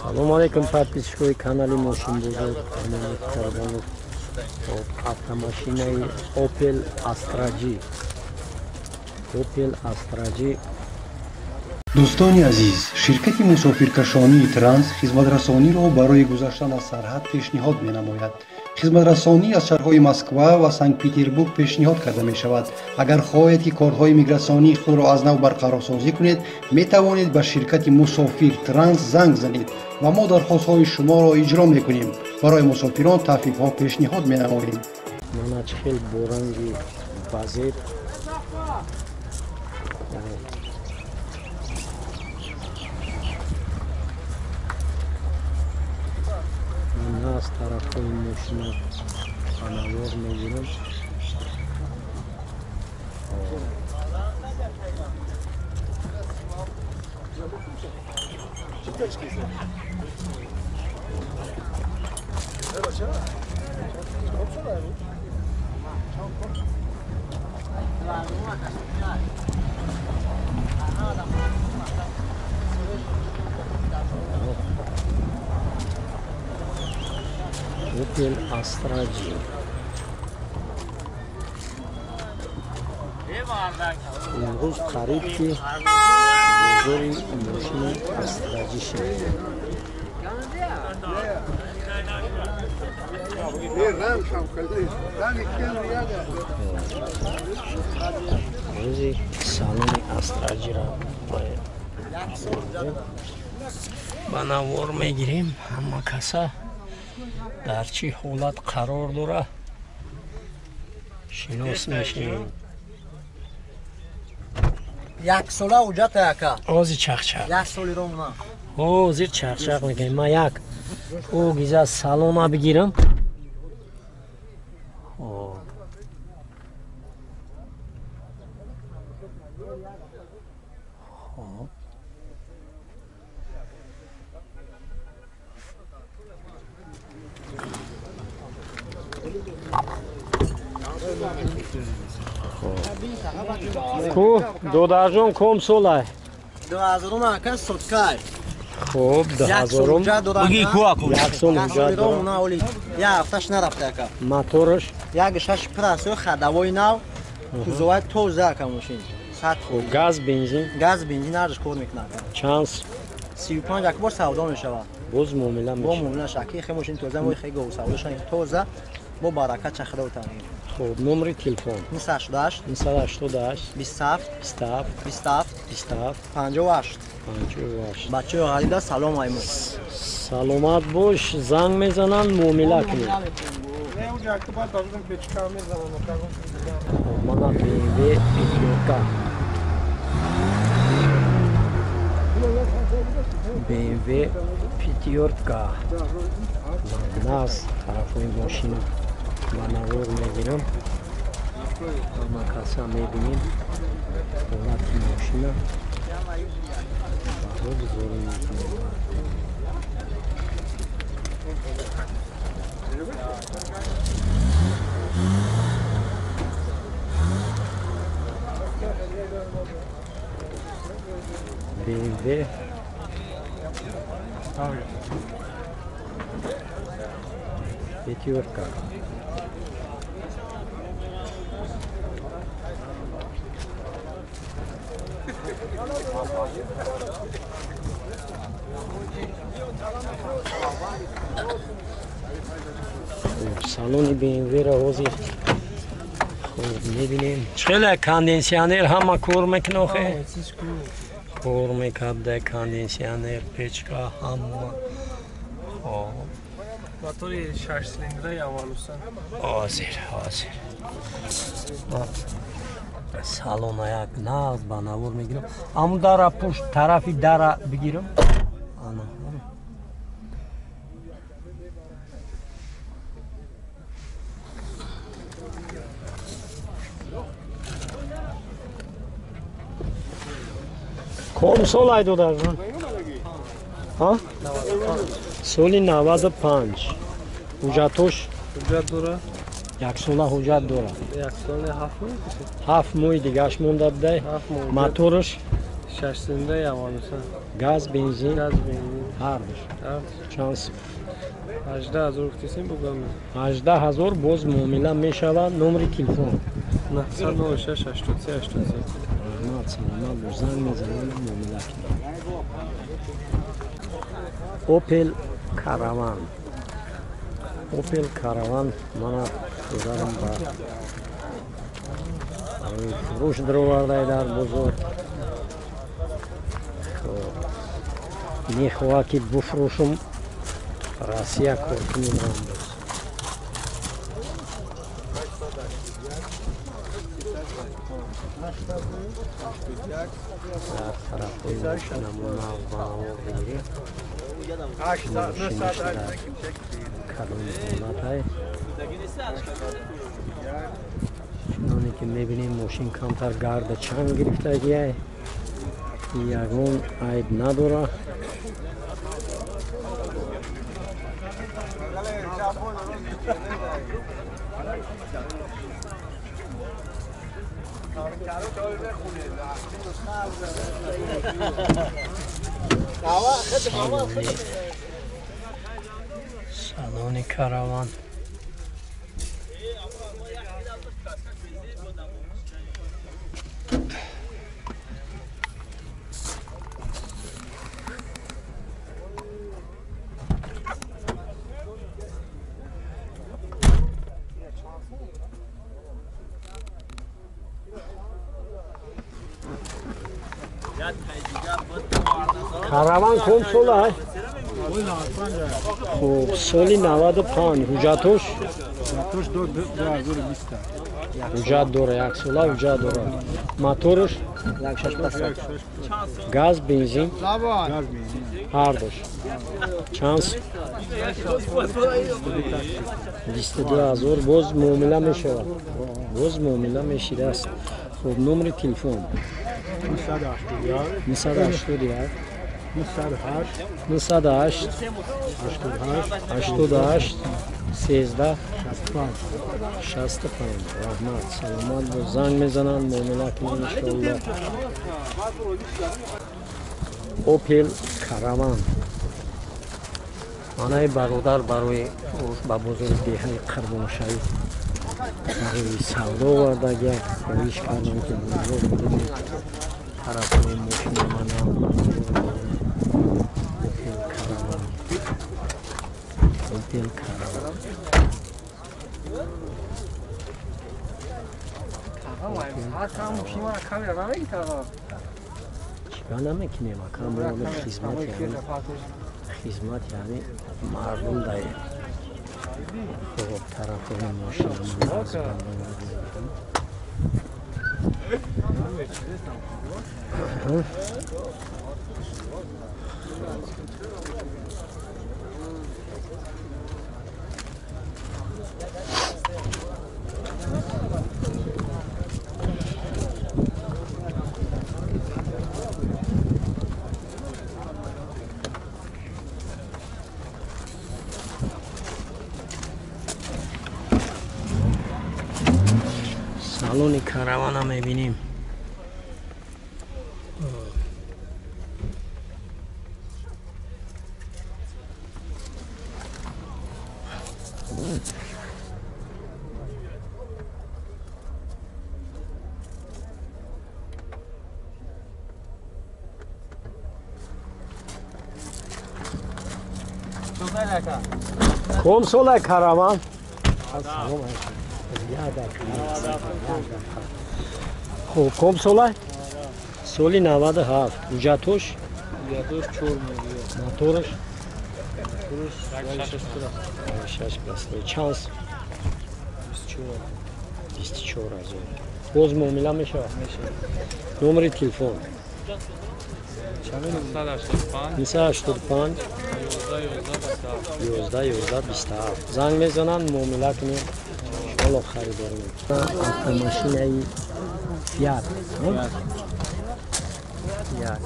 Салом алейкум, подписчикои канали Мошинбозор. Карбонов. Автомашинаи Opel Astra G. Opel Astra G. Дӯстони азиз, ширкати мусофиркашонии Транс хизматрасониро барои гузаштан аз сарҳад пешниҳод менамояд. Хизматрасонӣ аз шаҳрҳои Москва ва Санкт-Петербург пешниҳод карда мешавад. Агар хоҳед, ки корҳои мигратсионии худро аз нав барқарорсозӣ кунед, метавонед ба ширкати Мусофир Транс занг занед ва мо дархостҳои шуморо иҷро мекунем. Барои мусофирон тахфифҳо пешниҳод менамоем. Мана чӣ хел боранги базеб. Аз тарафҳои мошина панавор мегирам. Opel Astra G. Имрӯз қариб ки бозори мошини Astra G шуд. Рӯзи салони Astra G-ро ба навор мегирем. Ҳама каса дар чӣ ҳолат қарор дора шинос мешавем. Як сола ҳуҷҷат яка. Ҳозир чахчах. Як соли ромна. Ҳозир чахчах мекунем. Ман як огиза салона бигирам. Ку додарҷон ком солай? 2000 ака соткай. Хуб, 2000. Буги ку аку. Як сол ҳуҷҷат дорам. Як ҳафташ нарафта ака. Мотораш? Як шаш прасо ходовой нав, кузовай тоза ака мошин. Сад. Газ, бензин? Газ, бензин арзиш кор мекунад. Чанд? 35 як бор савдо мешавад. Боз муомила мешавад. Бо муомила шаки хе мошин тоза, мо хе гов савдошан тоза. Бо баракат чахда утанем. Хуб, номери телефон? 988 988 27 27 27 27 58 58. Бачаҳо ғариба салом айму. Саломат бош, занг мезананд, муомила кунед. Мана BMW пятёрка. BMW пятёрка. Наз тарафҳои мошина ба навор мегирам. Ҳама каса мебинем ҳолати мошина. Баҳо гузорӣ мекунем. BMW пятёрка. Салони BMW-ро ҳозир хуб мебинем. Чӣ хеле кондитсионер ҳама кор мекунад охе? Кор мекарда кондитсионер, печка ҳама. Хоб. Мотори 6 цилиндра аввалуса. Ҳозир, ҳозир. Салона як нағз ба навор мегирам. Аму дара пушт тарафи дара бигирам. Ана. Ком сол ай додарҷон? Ҳа? Соли 95. Ҳуҷҷатош? Ҳуҷҷат дора? Як сола ҳуҷҷат дора. Як сола 7 моҳ? 7 моҳи дигаш монда будай. Мотораш? 6 цилиндраи аввалуса. Газ, бензин? Газ, бензин. Ҳардуш. Чанд сум? 18 000 гуфтесем, бугам. 18 000 боз муомила мешавад. Номери телефон? 906 83 83. Раҳмат, саломат бош. Занг мезанам, муомила кунем. Опел Караван. Опел Караван мана гузарам ба фурӯш даровардай дар бозор. Мехоҳад ки буфурӯшум, Россия кор кунем боз. Дар тарафҳои мошинамон нав ба навор бигирем. Мошинаш дар кадом ҳолатай. Чуноне ки мебинем, мошин камтар гарда чанг гирифтагиай, ягон айб надора. Салони Караван. Караван ком сола? Хуб, соли 95. Ҳуҷҷатош? Ҳуҷҷатош 2020. Ҳуҷҷат дора, як сола ҳуҷҷат дора. Моторш? Газ, бензин? Газ, бензин. Ҳардуш. Чанд? 22 000 боз муомила мешавад. Боз муомила мешидааст. Хуб, номери телефон? 981 981 908 908 88 13 65. Раҳмат, саломат боз. Занг мезананд, муомила кунем иншоалло. Опел Караван. Манаи бародар барои ба бозори деҳаи Қурбоншаҳид барои савдо овардагия. Хоҳиш кардам ки бозор бибинед тарафҳои мошина манам. Опел Караван. Опел Караван. Чига намекунем, акам хизмат, яъне мардум даем. Хуб, тарафҳои мошина. Салони Каравана мебинем. Ком сола Караван? Хуб, ком сола? Соли 97. Ҳуҷҷатош? Ҳуҷҷатош 4 миллион. Мотораш? Мотораш 6 простой. Чанд? 24. 24 000. Боз муомила мешавад? Мешавад. Номери телефон? 985 985 11 11 11 27. Занг мезананд, муомила кунем. Иншоалло харидор мекунем. Автомашинаи Фиат. Фиат.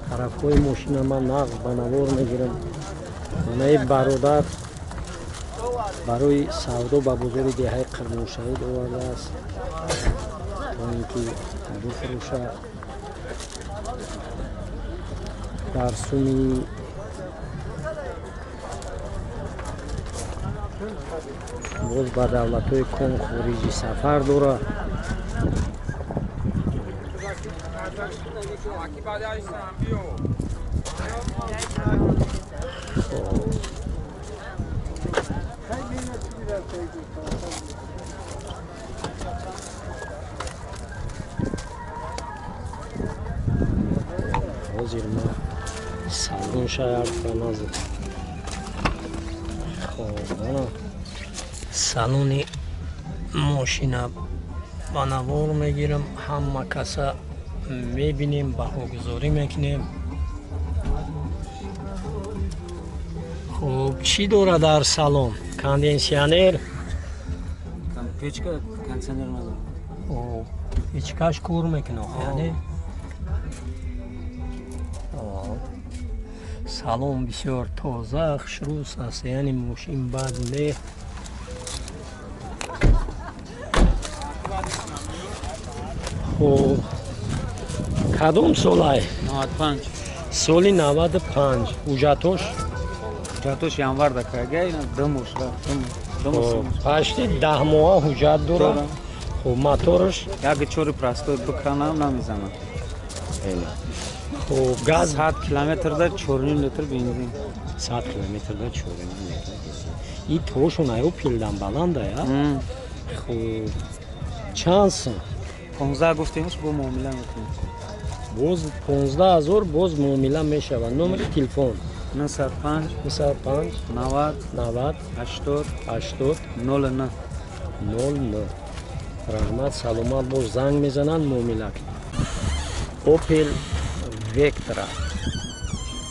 Тарафҳои мошина ман нағз ба навор мегирам. Манаи бародар барои савдо ба бозори деҳаи Қурбоншаҳид овардааст, то ин ки буфурӯшад. Дар суми боз ба давлатҳои ком хориҷӣ сафар дорад. Ҳозир ма салон шаяр фаназы. Хоб, ана салони мошина ба навор мегирам, ҳама каса мебинем, баҳогузорӣ мекунем. Хуб, чӣ дорад дар салон? Конденсионер? Печка, кондиционер надорад. Печкаш кор мекунад, яъне? Салон бисёр тоза, хушрӯз аст, яъне мошин бад не. Хуб, кадом солай? 95. Соли 95. Ҳуҷҷатош? Ҳуҷҷатош январ дакага, ина 2 моҳ, 2 моҳ. Пашти 10 моҳа ҳуҷҷат дорад. Хуб, мотораш? 1.4 простой биканам намезанад. Хуб, газ 100 километрда 4.5 литр бензин. 100 километрда 4.5 литр бензин. И тошон аю пилдан баланда, я? Хуб, чанд сум? 15 гуфтемш, бо муомила мекунем. Боз 15 000 боз муомила мешавад. Номери телефон? 905 905 90 90 80 80 09 09. Раҳмат, саломат бош. Занг мезананд, муомила кунед. Opel Vectra.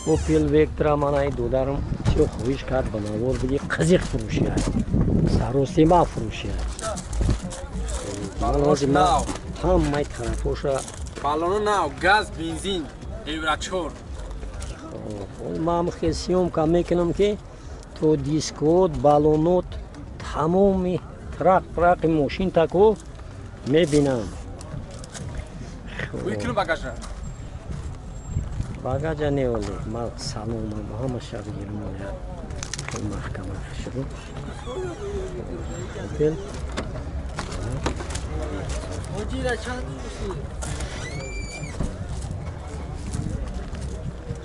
Opel Vectra манаи додарам бисёр хоҳиш кард ба навор биги, қизиқ фурӯшӣ аст, саросима фурӯшӣ аст. Ман ҳозир ҳамаи тарафоша балону нав, газ, бензин, евро 4. Ман хел съёмка мекунам, ки то дискот, балонот, тамоми трақ-прақи мошин тако мебинам. Багажа? Багажа не, оле ман саломам ҳамаша бигирам, маҳкама шуд. Опел.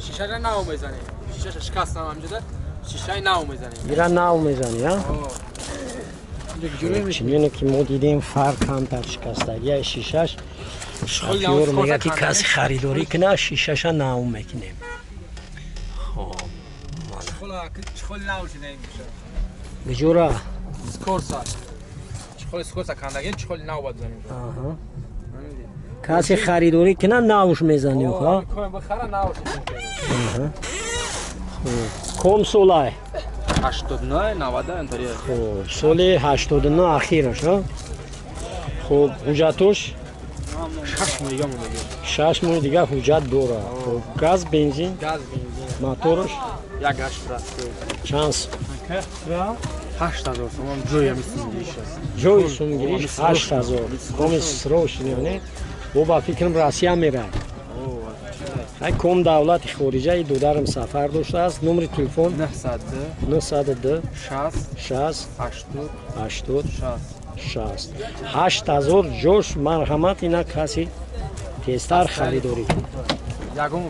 Шишаро нав мезанем. Шишаша шикастам ҳамҷода. Шишаи нав мезанем. Ира нав мезанӣ, а? Чуноне ки мо дидем, фарқ камтар шикастагия шишаш. Шофёр мегӯяд, ки касе харидорӣ кунад, шишаша нав мекунем. Хоб, Чхол нав шуда ин меша. Гуҷора? Скорса. Чхол скорса кандаги, чхол нав бад занем. Аҳа. Касе харидорӣ кунад, навш мезанем, ха? Бихара, навш мезанем. Аҳа. Хуб, ком солай? 89 90 интория. Хуб, соли 89 ахираш, ҳа? Хуб, ҳуҷҷатош? 6 моҳ дига монда. 6 моҳ дига ҳуҷҷат дорад. Хуб, газ, бензин? Газ, бензин. Мотораш? 1.8 простой. Чанд? 8000 сомон ҷои ҳами сумгириш аст. Ҷои сумгириш 8000. Коми срочный, не? Бо ба фикрам Россия мерад. Ай ком давлати хориҷаи додарам сафар доштааст. Номери телефон? 902 902 60 60 80 80 60 60. 8000 ҷош, марҳамат, ина каси тезтар харидорӣ кунад. Ягон